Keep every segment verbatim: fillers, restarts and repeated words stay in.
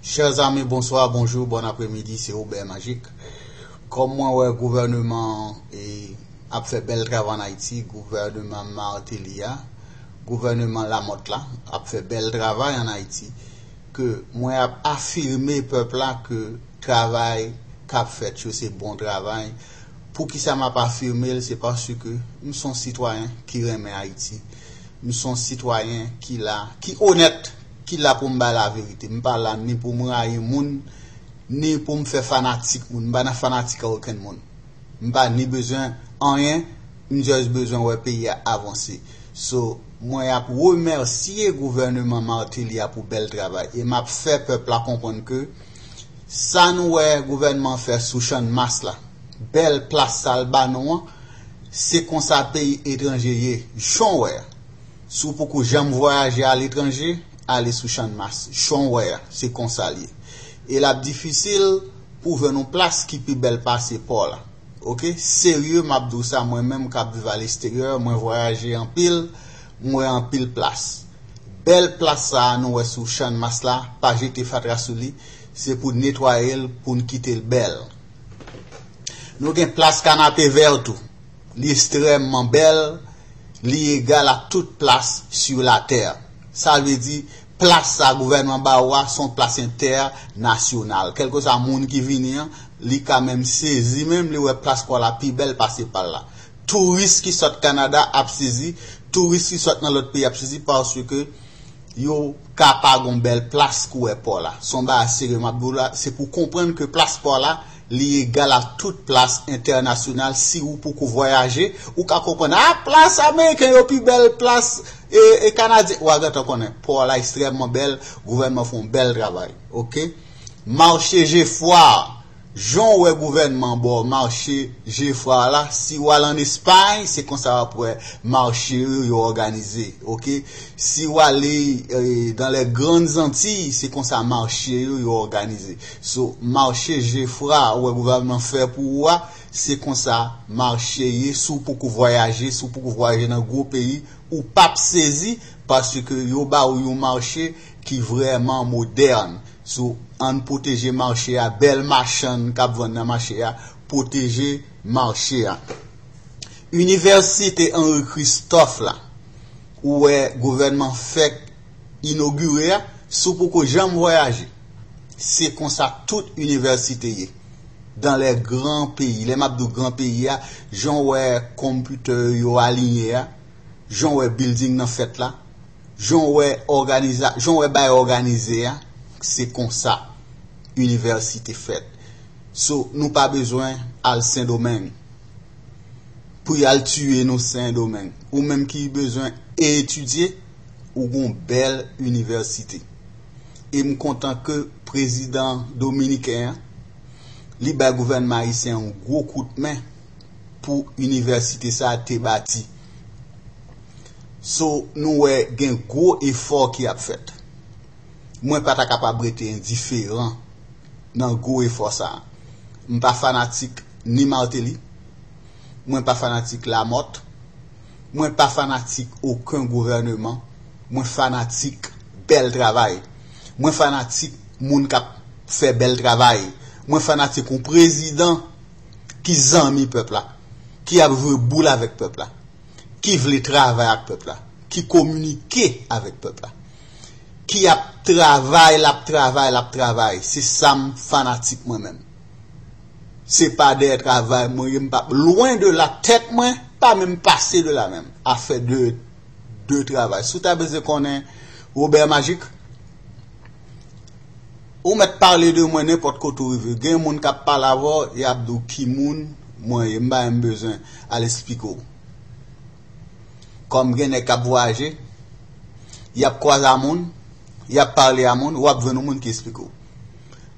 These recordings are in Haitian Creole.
Chers amis, bonsoir, bonjour, bon après-midi, c'est Robert Magic. Kòm mwen wè gouvènman an e, ap fè bèl travay an Ayiti, gouvènman Martelly a, gouvènman Lamothe la, ap fè bèl travay an Ayiti, ke mwen ap afime pèp la ke travay k ap fèt yo se bon travay. Poukisa m ap afime l? Se paske m se yon sitwayen ki renmen Ayiti. M se yon sitwayen ki la, ki onèt, ki la pou m bay laverite. M pa la ni pou m rayi moun, ni pou m fè fanatik moun. M pa nan fanatik a okenn moun. M pa ni bezwen anyen, m just bezwen wè peyi a avanse. So, mwen ap remèsye gouvènman Martelly a pou bèl travay. E m ap fè pèp la konprann ke sa nou wè gouvènman an fè sou Channmas la, bèl plas sa l ba nou an, se konsa peyi etranje ye, jan w wè a. Si w poko janm vwayaje aletranje, ale sou Channmas, jan w wè a, se konsa l ye. E l ap difisil pou w jwenn yon plas ki pi bèl pase pa w la. Oke, serye, m ap di w sa, mwen menm k ap viv alesterye, mwen vwayaje anpil, m wè anpil plas. Bèl plas sa a nou wè sou Channmas la, pa jete fatra sou li, se pou netwaye l, pou n kite l bèl. Nou gen plas Kanapevè tou. Li ekstrèmman bèl, li egal a tout plas sur la terre. Sa vle di, plas sa gouvènman ba ou a, se yon plas entènasyonal. Kèlkeswa moun ki vini an, li ka menm sezi menm, li wè plas pa w la pi bèl pase pa l la. Touris ki sot Kanada ap sezi, touris ki sot nan lòt peyi ap sezi, paske yo ka pa gon bèl plas kou wè pa w la. Se yon bagay serye m ap di w la, se pou konprann ke plas pa w la, li egal a tout plas entènasyonal. Si ou poko vwayaje, ou ka konprann, a, plas ameriken yo pi bèl, plas e, e kanadyen, w a gentan konnen. Pa w la ekstrèmman bèl, gouvènman fè yon bèl travay, oke? Mache Jefwa, jan w wè gouvènman ba w mache Jefwa la, si w al ann Espay, se konsa w ap wè mache yo, yo òganize, oke? Si w ale, eh, dans les Grandes Antilles, se konsa mache yo, yo òganize. So, mache Jefwa, w wè gouvènman fè pou ou a, se konsa mache ye, si w poko vwayaje, si w poko vwayaje nan gwo peyi, ou p ap sezi, paske yo ba ou yon mache ki vrèman modèn. So, ann pwoteje mache a, bèl machann k ap vann nan mache a, pwoteje mache a. Inivèsite Henri Christophe la, ou wè gouvènman fèk inogire a, si w poko janm vwayaje, se konsa tout inivèsite ye. Dans les grands pays, lè m ap di w gran peyi a, jan w wè konpitè yo aliyen a, jan w wè bilding nan fèt la, jan w wè òganiza-, jan w wè bagay òganize a, se konsa inivèsite fèt. So, nou pa bezwen al Sendomeng pou y al tiye nou Sendomeng. Ou menm ki bezwen etidye, ou gon bèl inivèsite. E m kontan ke prezidan dominiken an, li bay gouvènman ayisyen yon gwo kout men pou inivèsite sa a te bati. So, nou wè gen gwo efò ki ap fèt. Mwen pa ta kapab rete endiferan nan gwo efò sa a. M pa fanatik ni Martelly, mwen pa fanatik Lamothe, mwen pa fanatik okenn gouvènman, mwen fanatik bèl travay. Mwen fanatik moun k ap fè bèl travay. Mwen fanatik yon prezidan ki zanmi pèp la, ki ap jwe boul avèk pèp la, ki vle travay ak pèp la, ki kominike avèk pèp la, ki ap travay, l ap travay, l ap travay. Se sa m fanatik mwen menm. Se pa dèyè travay mwen ye, m p ap lwen de la, tèt mwen pa menm pase de la menm. Afè de, de travay. Si w ta bezwen konnen Robert Magic, ou mèt pale de mwen nenpòt kote w rive. Gen moun k ap pale avè w, y ap di w ki moun mwen ye. M pa menm bezwen al esplike w. Kòm gen nèg k ap vwayaje, y ap kwaze a moun, y ap pale a moun, w ap jwenn yon moun ki esplike w.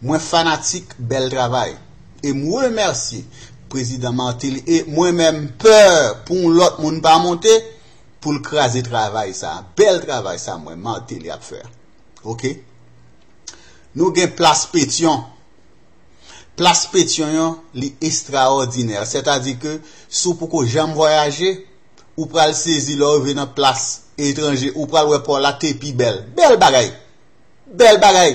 Mwen fanatik bèl travay. E m remèsye prezidan Martelly. E mwen menm pè pou yon lòt moun pa monte pou l kraze travay sa. Bèl travay sa mwen Martelly ap fè. Oke? Nou gen plas Petyon. Plas Petyon an, li estrawòdinè. Sètadi ke si w poko janm vwayaje, ou pral sezi lè w rive nan plas etranje, ou pral wè pa w la te pi bèl. Bèl bagay! Bèl bagay!